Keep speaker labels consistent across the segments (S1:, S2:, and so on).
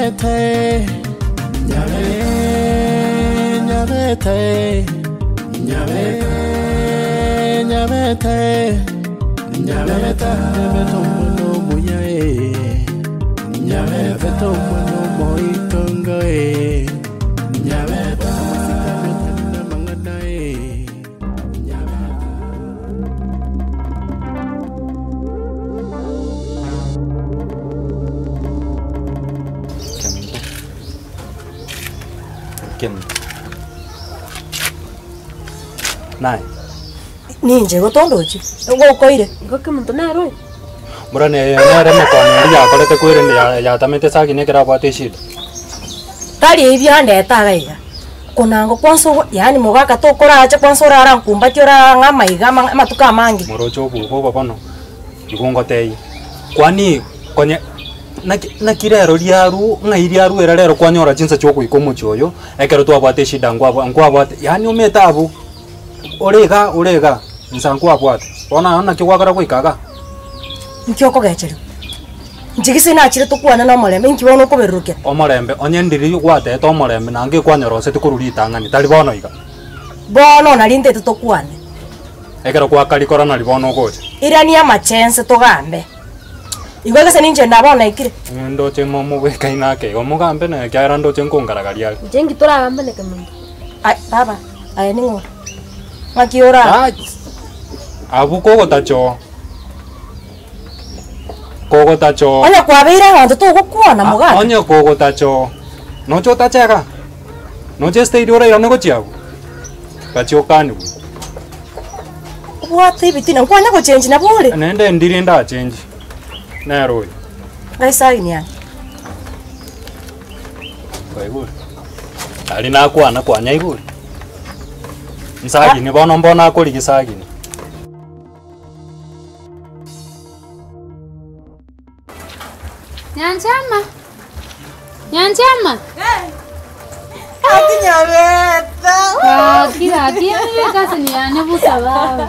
S1: Nyabete, Nyabete, Nyabete, Nyabete, Nyabete, Nyabete omwana omuya eh. Nyabete omwana omoitongo eh. Nyabete amasikani otari na amang'ana eh. Nyabete.
S2: Keminto. Keminto. Naye.
S3: Ninche igo tondochi, nigo okoire.
S4: Igo kemonto nere oyo.
S2: Murani eye nere emekono eria yakorete kwerende ya- yatamete esagini ekero abwate eshida.
S3: Tari ebi biandete iga iga, konango kwansa ogo yaani mogaka tokorache kwansa orarankumbatie orang'e amaiga ama amatuko amange.
S2: Moroche obobe obo bono, igo ngotebie, kwani konye naki naki rero riarwo ng'ai riarwera rero kwanyora chinsa chia ogoika omochie oyo, ekero twabwate eshida nkwabwa nkwabwate yaani omanyete abwo, ore igaa ore igaa, insa nkwabwate, bono naro naki gwakora goika igaa.
S3: Inki okogecheria? Inche gese nachire tokwane na omorembe, inki bono okoberorokia?
S2: Omorembe, onye ndiri gwatete omorembe naende ekwanyora korwa ritang'ani, tari bono iga.
S3: Bono nari ntete tokwane.
S2: Ekero gwakarikora nari bono ogocha.
S3: Irania amachense togambe. Igo gese ninche nda bono naikire.
S2: Ndoche momobwekaine ake igo mogambe na ekiagera ndoche nkongaragaria are.
S4: Inche inki toragambe na kemonto?
S3: Ai baba, aye ning'o ore? Ng'aki ore aa?
S2: Ach! Abwo kogotachoo, kogotachoo.
S3: Onye kwabeire abanto togokwana mogaka.
S2: Onye kogotachoo, noche otache igaa? Noche estage orairane gochia abwo? Gachia okanigwe.
S3: Obwate ebitina, nkwanya gochengi nabo ore?
S2: Naende ndiri ndachengi, nere oyo.
S3: Ng'ai sign yane?
S2: Kwaigure? Aria nakwana kwanyaigure? Nsagini bono mbono akorigia sagini.
S5: Nyanchama! Nyanchama!
S6: Gaki Nyabeta.
S5: Gaki gaki ekaseni yane bosa baba.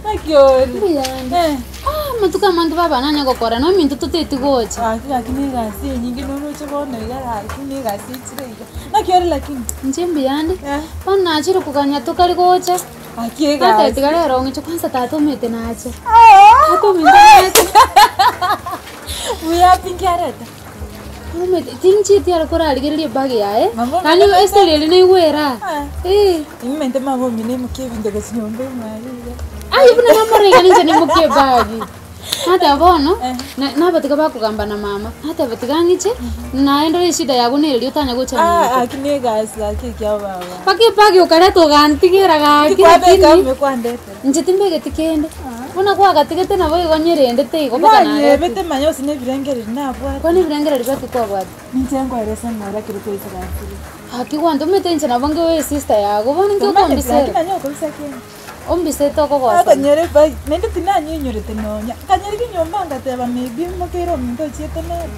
S6: Naki ore?
S5: Mbuyande.
S6: Eh.
S5: Ah, amatuko amange baba nanye gokora na ominto toteti gocha.
S6: Gaki gaki na egasi enyinge noroche bono iga gaki na egasi echire iga. Naki ore lakini?
S5: Inche mbuyande.
S6: Eh.
S5: Bono nachire koganya tokari gocha.
S6: Gaki egasi.
S5: Natebeti tiga rero ng'iche kwanza tata omete nache.
S6: Ah.
S5: Tata ominto nache.
S6: Buya pi nki areta?
S5: Omanyete tinchieti aro korarigereria ebag yaye,
S6: Mama
S5: yaani
S6: omino
S5: estori eria naigwera eh.
S6: Nimanyete mama omino aimokie ebinto gochia nyomba emwaye iga.
S5: Aye buna namorora iga ninche nimokie ebag. Nateba bono, na- nabatiga bakogamba na mama, nateba tiga ng'iche, naye ndore eshida yago nere otanya gocha
S6: Ah,
S5: minto.
S6: aki na egasi gaki ekia baba.
S5: Mpaka ebag okareta ogantigera gaki
S6: Tikwabeka
S5: lakini,
S6: ime kwandetera.
S5: inche timbegeti kende. Buna kwagatigete nabo igo nyerendete igo mpaka naretire.
S6: Nanyebete manya gose na ebirengererio nabwate.
S5: Kwani ebirengererio biaki kwabwate?
S6: Ninche nkoeresa ng'a ora kero twaikaransire.
S5: Gaki gwantomete inche nabo ngewe esister yago bono inki
S6: Tomanyeti
S5: okombisera?
S6: lakini nanye okobisa kende.
S5: Ombisete okogosana.
S6: Akanyora ebag naende tinanyenyorete nonya, nkanyerigia nyomba ngateba maybe mokeire ominto ochiete nere.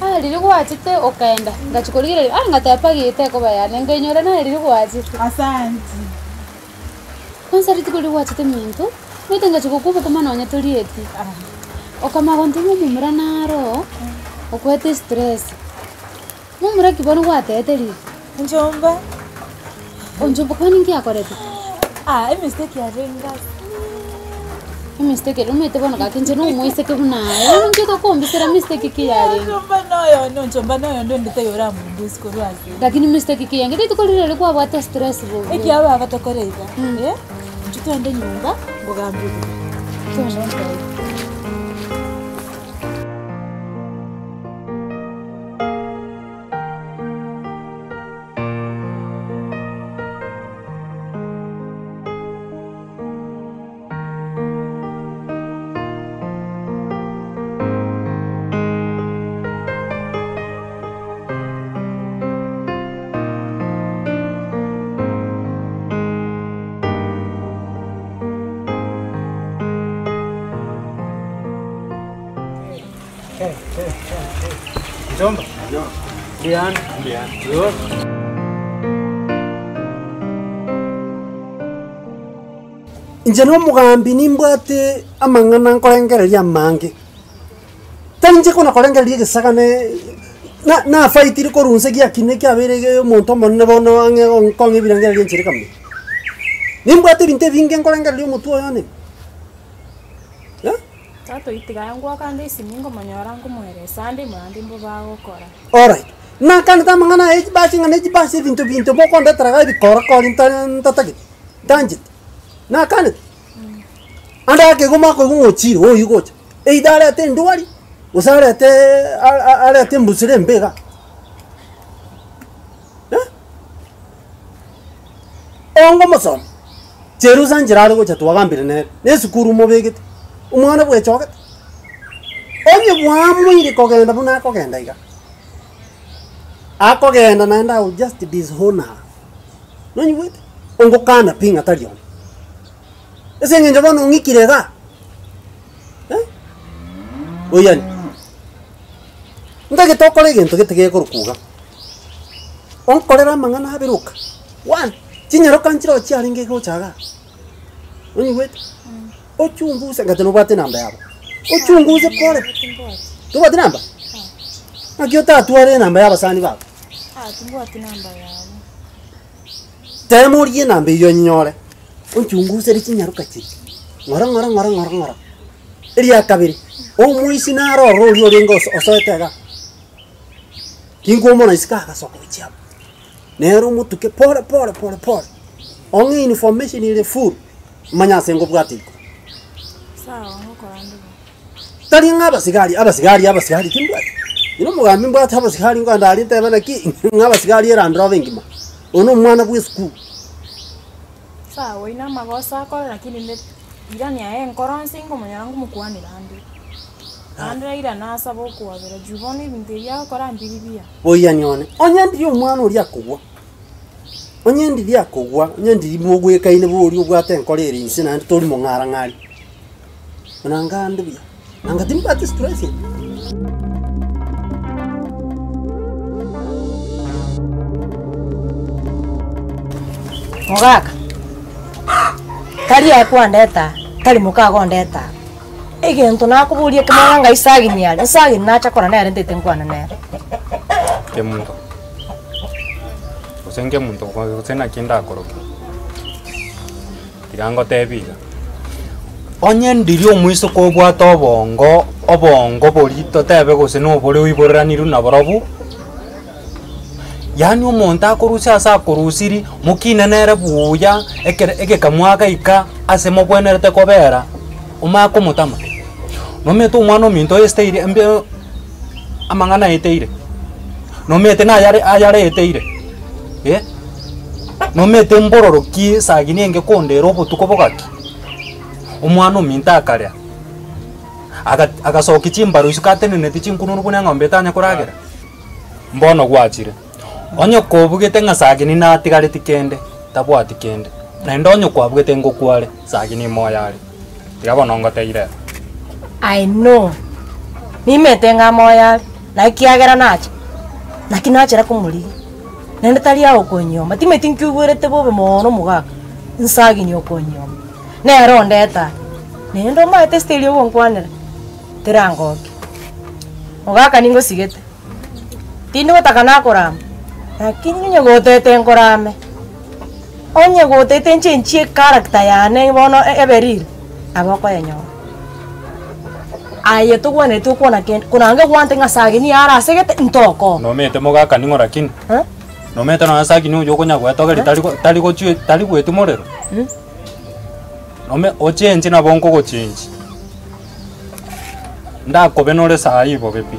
S5: Aya riria gwachete okaenda, ngachia korigereria, ah ngateba mpaka eye tekoba yane, nkainyora naye riria gwachete.
S6: Asanti.
S5: Kwanza rituko riria gwachete minto, omanyete ngachia gokwa obokima nonye torieti, okamanya gontebia omomura naro, okwete estress, momura ki bono gwatebete riria?
S6: Enchomba.
S5: Onchomba kwani nki akorete?
S6: Ah, emistake yarenge ase.
S5: Emistake eria omanyete bono gaki inche na omoiseke buna aye, bono inki otokombisera mistake ki yarenge?
S6: Onchomba noyo, onchomba noyo onde onde taiyo oramondusie korwa ase.
S5: Lakini mistake ki yarenge? Rituko riria riria kwabwate stress bobe.
S6: Ekiagera baba tokore iga, eh, intwe twende nyomba, nkogambie bobe.
S2: Mjomba. Mbiani. Mbiani.
S7: Inche nomogambi nimbwate amang'ana nkorengereria amange, tari inche kona korengereria egesagane. Na nafaitire korwa inse giakina ekiabeire iga omonto omonene bono ang'e nkong'a ebirengererio enchera ekamina. Nimbwate ebinto ebinge nkorengereria omotwe oyo one, eh.
S4: Tata oyio tiga ngwoka ande esimi ngomonyora nkomoeresa ande mambia mbobe agokora.
S7: Alright, nakanete amang'ana aya echibasi ng'a ne chibasi ebinto binto mokondetera iga ebikora kori nta ntatageti, ntancheti, nakanete. Ande akeigwa makoigwa ng'a ochire oyio gocha, either arete endwari, gose arete arete embusuro embe igaa eh. Onge omosomi, cherusa nchera are gocha twagambire nere, na esukuru mobegete, omwana bwechogete, onye bwamoire kogenda buna akogenda iga, akogenda naende I will just disown her, nonyigwete? Ongokana pi ng'a tari one. Ase eng'encho bono ong'ikire igaa, eh, oyani, ntagete okore egento gete gekorokwa iga, onkorere amang'ana abere oka, one, chinyaroka nchiroo chiarenge gocha igaa, onyigwete? Ochunguse ngati nobwate enamba yabo, ochunguse pore, tobwati namba? Naki otatware enamba ya abasani bago? Teema origie enamba eyio onyinyore, onchungusere chinyaroka chiria, ng'ora ng'ora ng'ora ng'ora ng'ora. Eria kabere, omoisia naro ororo oria orenge oso osoete igaa, kinkwomona isiko agasoka gochia abwo, nere omotuke pore pore pore pore, ong'e information ere full, manye ase nkobwate iko.
S4: Sawa ngokora nde bo.
S7: Tari ng'a abasigari, abasigari, abasigari timbwati. Inwe omogambi mbwate abasigari nkogenda aria ntebe naki, ng'a abasigari erande robe engima. Oyo na omwana bwa esukuru.
S4: Sawa oyio namagoso akore lakini ne irani aye enkoro nse ngomonyora ngomokwanera ande. Naende rairane asabe okwabera juu bono ebinto ebi agokora mbiri buya.
S7: Boiyani one, onye ndiri omwana oria akogwa, onye ndiri akogwa, onye ndiri mogwekaine boria obwate enkoro ere inse naende tori mong'ara ng'ari. Buna ngande buya, nanga timbwati stress ende.
S3: Mogaka, tari aye kwandeta, tari moka agondeta, egento nakoboria ekemo ng'a ngai sagini are, nsagini nacha kora nere ntete nkwane nere.
S2: Kemunto, gose nkemunto gose naki ndakoroke. Tiga ngotebie iga, onye ndiria omoiseke obwate obongo, obongo boria totebe gose nobore oiboreranirwe naborobwo, yaani omonto akorusia ase akorusirie, mokine nere buya, ekere egeka mwagaika ase mobwenerete kobera, omanye komotama. Nomanyete omwana ominto oesteire mbe amang'ana aeteire, nomanyete nayare ayare aeteire eh. Nomanyete mbororo ki esagini enge kondera obotuko bogaki? Omwana ominto akarea, aga agasokia chimbaro isiko ateneneti chinkununu buna eng'ombe etanya koragera. Mbono gwachire, onye kobugete ng'a sagini natigareti kende, tabwati kende, naende onye kwabugete ngokware, sagini moyo are. Tiga bono ngoteire ere.
S3: I know, nimete ng'a moyo are, na ekiagera nacha, naki nachera komorigia, naende tari agokonyioma, timanyeti nki oigwerete bobe mono omogaka, nsagini okonyioma, nere ondete aa, naende omanyete esiteri ogonkwanera, terangokia. Mogaka ningosigete, tindi gotaka nakorama, lakini onye gotete nkorame. Onye gotete nchenchie echaracter yane bono ebe real, nabo okoyenyora. Aye togwenereti gokwana kende, koranga gwante ng'a sagini arasegete ntokoo.
S2: Nomanyete mogaka ning'o lakini? Nomanyete nonya sagini oywo okonya gwetogeria tari go tari gochwe tari goetwa morero? Nome ochenche nabo nkogochenchi, ndakobe nore saa hii bobe pi.